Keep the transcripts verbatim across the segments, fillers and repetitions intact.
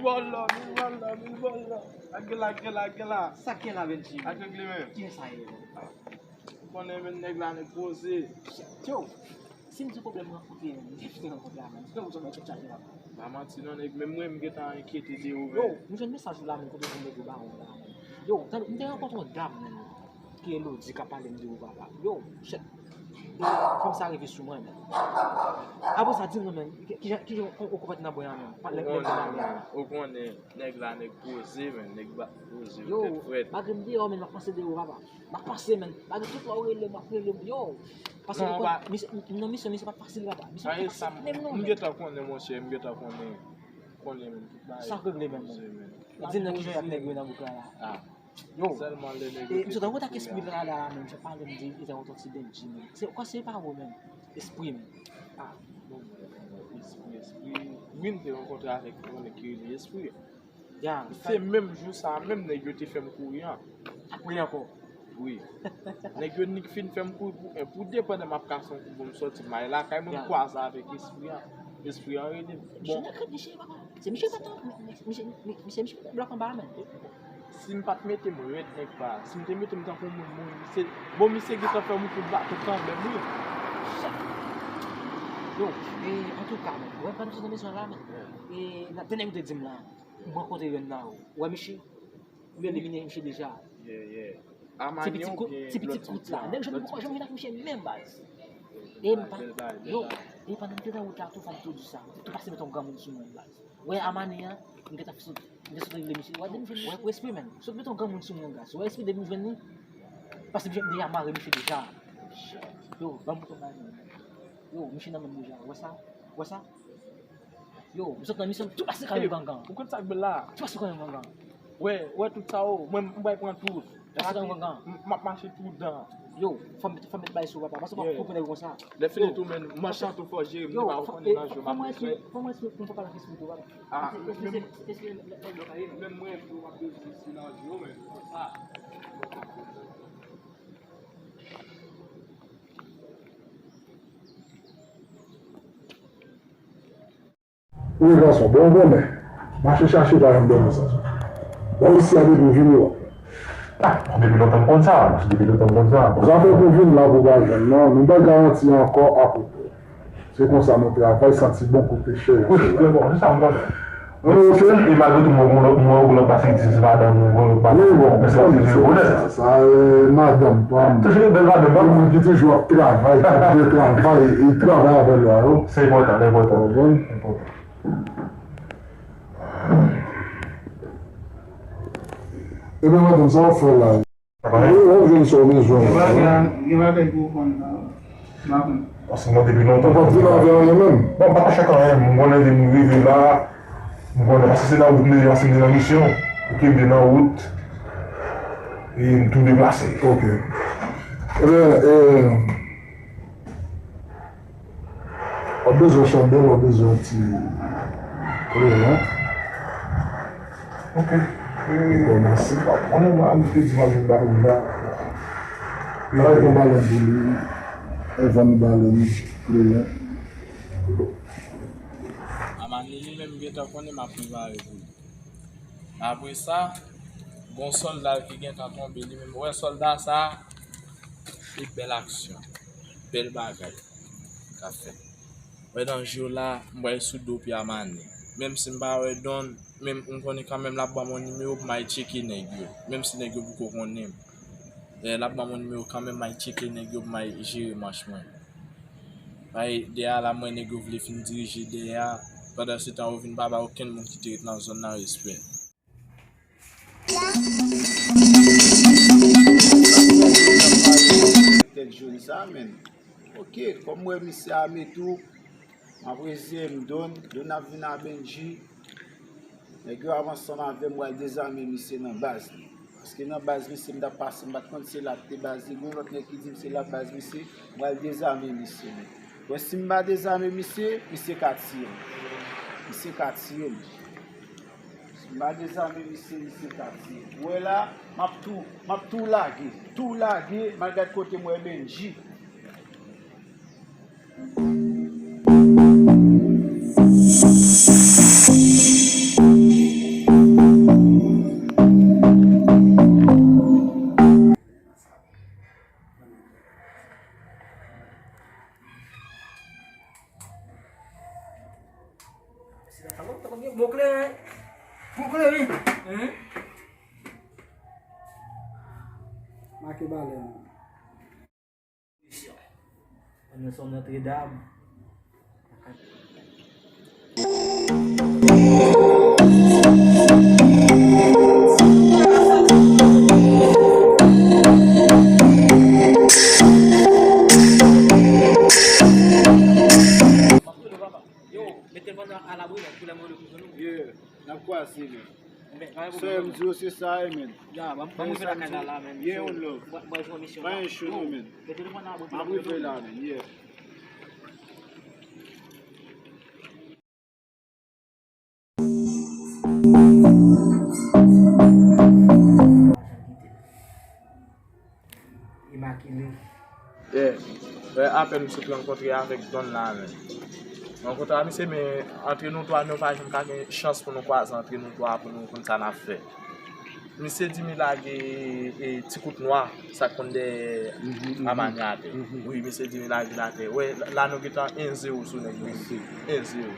Vòlò, mil vòlò, mil vòlò. Ak gen la, gen la, gen la. Sa gen la, Benji? Ak regle menm. Kiyès sa ye? Ou konnen menm nèg la, nèg poze. Yo, si m di pwoblèm rankontre, menm, m te fini rankontre a, menm. Yo, ou janm tèt chaje la. Pa manti non, nèg, menm mwen, m gentan enkyete de ou, yo, menm. M jwenn mesaj ou la, menm, kote w jwenn nèg yo ba ou la, menm. Yo, tande, m te rankontre yon dam, menm. Ki Elodie k ap pale m de ou, papa. Yo, shit. Fanm sa rive sou mwen, men. Apre sa, di m non, men, ki, kijan, kijan ou konprann nan bwen an, men? Pa lè, lè, lè, lè. Ou konnen, nèg la, nèg poze, men, nèg ba poze, yo, tèt frèt. Malgre m deyò, men, m ap panse de ou, papa. M ap panse, men. Malgre tout lè ou rele m, m ap rele m, yo. Paske non, m pa, misye, m nan misyon, misye pa t fasil, papa. Misye pa t fasil menm, non, men. M gentan konnen, monchè, m gentan konnen. Konnen, men, tout bagay. Sa k regle, men, poze, men. Di m nan kijan y ap nèg yo nan bouk la, la. Ah. Yo, sèlman lè nèg yo te sot an kontak espri la, la, menm, jan pale m di, li te rankontre Benji, menm. Se, kwa se pa ou menm, espri, menm. Ah, bon, espri, espri. Wi, m te rankontre avèk yon nèg ki rele Espri. Ya, se menm jou sa a menm nèg yo te fè m kouri an. Apre ankò. Wi. Nèg yo nik fin fè m kouri pou, eh, pou de pandan m ap kase yon kou pou m sòti, m al lakay mwen, m kwaze avèk Espri an. Espri an rele m. Bon. Misye nan krit, misye, papa. Se misye pa tan, misye, misye, misye, misye blòk anba a, menm. Si m pa t mete m rèd nèg pa, si m te mete m tankou moun, moun, misye, bon, misye gentan fè m kout baton kanmenm, wi. Yo, e, antouka, menm, wè, pandan m sot nan misyon la, menm. E, nan, de nèg yo te di m la, m rankontre youn nan yo. Wè, misye, m elimine misye deja. Yeah, yeah. Ti pitit kout, ti pitit kout la. Nèg jwenn m poko janm vin ak misye menm, baz. E m pa, yo, e pandan m te nan wout la, tou, fò m tou di sa. M te tou pase met yon granmoun sou mwen, baz. Wè, Amani an, m gentan sot, m te sot regle misye. Wè, depi m jwenn, wè, pou Espri, menm. Sot met yon granmoun sou mwen, baz. Wè, Espri, depi m jwenn li, pase m jwenn deja mare misye deja. Yo, ban m bouton bagay, menm. Yo, misye nan men m deja. Wè sa? Wè sa? Yo, m sot nan misyon, m tou pase kay yon gangan. Ou konn sa k bèl la? Tou pase kay yon gangan. Wè, wè tout sa, o, mwen, m bay pran tout. Tou pase kay yon gangan. M, m ap mache tout dan. Yo, fò m, fò m met bay sou papa. Paske w pa konprann konsa. Lè fini tou, men, m machan tou fò jere m, yo, pa w konnen nan jou m ap bezwen. Fò mwen espri, fò mwen espri pou m pa pale ak espri tou, papa. Ah, menm mwen tou m ap bezwen espri nan jou, men. Ah. Wi, gason, bon, bon, men. Mache chache pa janm dòmi, sa. Bon, isi a depi w vini, w ap. Ah, depi lontan m konn sa, depi lontan m konn sa. Zafè pou vin la pou pa jwenn, non. Nou bay garanti ankò apwopo. Se konsa nou travay, santi bon kote chè yo. Wi, se bon, se sa m konnen. Wi, ok. E malgre tou, mwen, mwen, mwen, mwen, pase iti, se madanm mwen, mwen, pase bon, men se ti bonè. Sa, sa, e, madanm pa m. Toujou bèl madanm pa m. Moun ki toujou ap travay, ki ap byen travay, e travay avè lwa yo. Se enpòtan, se enpòtan. Ou konprann? Enpòtan. Ebyen, madanm, sa w ap fè la? Wi, w ap jwenn sa w bezwen. Gen bagay, gen bagay pou w konn nan. M pa konn. Paske mwen depi lontan. Ou pa t vin avè anyen menm? Bon, m pa t achèt anyen. M konnen depi m rive la, m konnen paske se nan wout m te, paske m te nan misyon. Ok, m te nan wout. E m tou deplase. Ok. Ebyen, e, w ap bezwen chandèl, w ap bezwen yon ti kleren. Ok. Pou kòmanse. Konnen mwen, m te di m ap vin ba ou la. Bay yon balèn pou li. Evan balèn, kleren. Amani li menm gentan konnen m ap prepare pou li. Apre sa, gon sòlda ki gentan tonbe li menm. Ou wè sòlda sa, li bèl aksyon, bèl bagay k ap fèt. Wè nan jou la, m pral sou do pye a Mane. Menm si m pa wè Don, men m konnen kanmenm l ap ban m yon nimewo pou m al tcheke nèg yo. Menm si nèg yo poko konnen m. E, l ap ban m yon nimewo kanmenm, m al tcheke nèg yo pou m al jere manch mwen. Bay dèyè a la, m wè nèg yo vle fin dirije dèyè a. Pandan se tan, yo vin pa bay okenn moun ki te ret nan zòn nan respè. Tèt jòn sa, menn. Ok, kòm m wè misye ame tou, m ap reziye m, Don, Don ap vin a Benji. Nèg yo ap ansanm avè m, m pral dezame misye nan baz li. Paske nan baz misye m t ap pase, m pa t konn se la k te baz li. Gon lòt nèg ki di m se la baz misye, m pral dezame misye, men. Bon, si m pa dezame misye, misye ka tiye m. Misye ka tiye m. Si m pa dezame misye, misye ka tiye m. Ou wè la, m ap tou, m ap tou lage. Tou lage, m al gad kote m wè Benji. Hein? Make balè non. Ann nan son Notre Dame. Yo, mete l pandan alabri, men, pou lè mwen le pou nou. Yeah. N ap kwaze, men. Men, pa gen pwoblèm. Sè m di yo se sa, amen. Ya, ban m, ban m rive lakay la, la, men. Yeah, one love. Mwen, mwen jwenn misyon la. Pa gen chou, non, men. Mete l pandan alabri. M ap rive la, men. Yeah. Imakile. Yeah. Wè, apèn m sot rankontre avèk Don la, men. Rankontre a misye, men antre nou twa, nou pa janm ka gen chans pou nou kwaze antre nou twa, pou nou konn sa n ap fè. Misye di m li lage, e, ti kout nwa, sa k konn dèyè amani atè. Wi, misye di m li lage l atè. Wè, la, la nou gentan en zewo sou nèg yo. En zewo.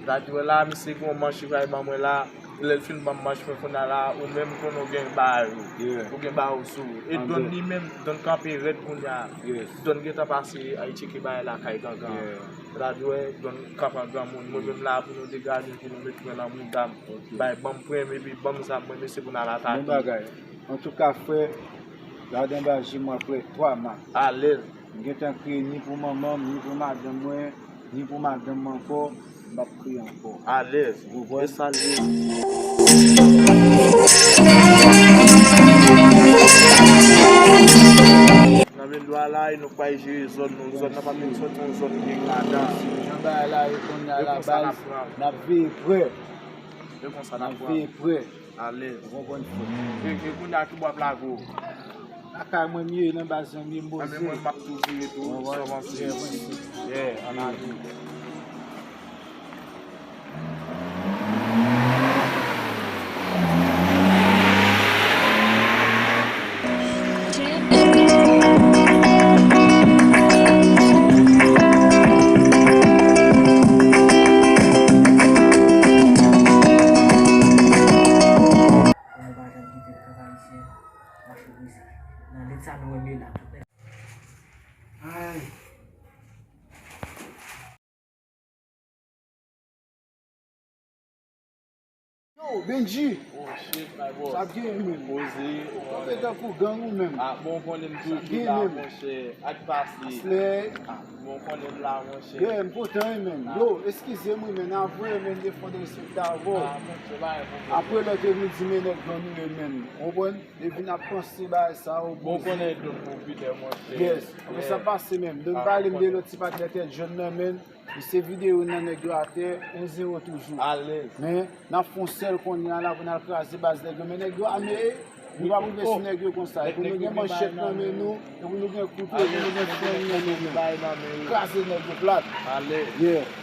Sa di wè la, misye gen yon manch li pral ban mwen la. Lè l fin ban m manch mwen kounye a la, ou menm konnen w gen bagay ou. Yeah. Ou gen bagay ou sou ou. E Don li menm, Don kanpe rèd kounye a. Yes. Don gentan pase al tcheke bagay lakay gangan. Yeah. Sa di wè, Don kanpe an granmoun. Mwen menm la pou nou degaje, pou nou met pwen nan mouda m. Ok. Bay, ban m pwen m, epi ban m zam mwen, mesye, pou n al atake. Bon bagay. Antouka, frè, ladan baz je mwen apre twa ma. Alèz. M gentan kriye ni pou manman m, ni pou madanm mwen, ni pou madanm mwen ankò, m p ap kriye ankò. Alèz. Ou konprann? E sa l ye. Nan men dwa la, e nou k pral jere zòn nou. Zòn nan pa menm sòti yon zòn ki gen gada. Jan bagay la ye kounye a la baz, n ap veye prè. E konsa n ap veye prè. Alèz. Ou konprann, frè? E, e kounye a ki bò ap lage w? Lakay mwen m ye, nan baz mwen m ye, m poze. Anben mwen m ap tou vire tou, sou avanse. Yeah, ann ale. Nan lit sa nou wè m ye la, tout nèg. Ay. Yo, Benji! Oh, shit, my boss. Sa gen, men. Poze. Kanpe tankou gang ou menm. Ah, bon, konnen m toujou la, monchè. Ak pase. Aslè. Ah, bon, konnen m la, monchè. Yeah, m kontan, wi, men. Yo, eskize m, wi, men. Avwe, men, m te fè yon derespekte avè w. Ah, monchè, pa gen pwoblèm. Apre lòt yo vin di, men nèg gang nou ye, men. Ou konprann? Depi n ap panse bagay sa yo, bon, konnen Don pou pita, monchè. Yes. Men sa pase menm. Don pale m de lòt ti patnè tèt jòn nan, men. Misye vide youn nan nèg yo atè, en zewo toujou. Alèz. Men, n ap fè yon sèl kounye a la pou n al kraze baz nèg yo. Men nèg yo ame, nou p ap rive sou nèg yo konsa. E pou nou gen manchèt nan men nou, e pou nou gen kouto, e pou nou gen frenn nan men nou. Kraze nèg yo plat. Alèz. Yeah.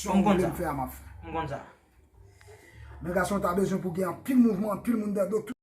Jan w vle m fè a, m ap fè. M konn sa. Men gason, ta bezwen pou gen anpil mouvman, anpil moun nan do.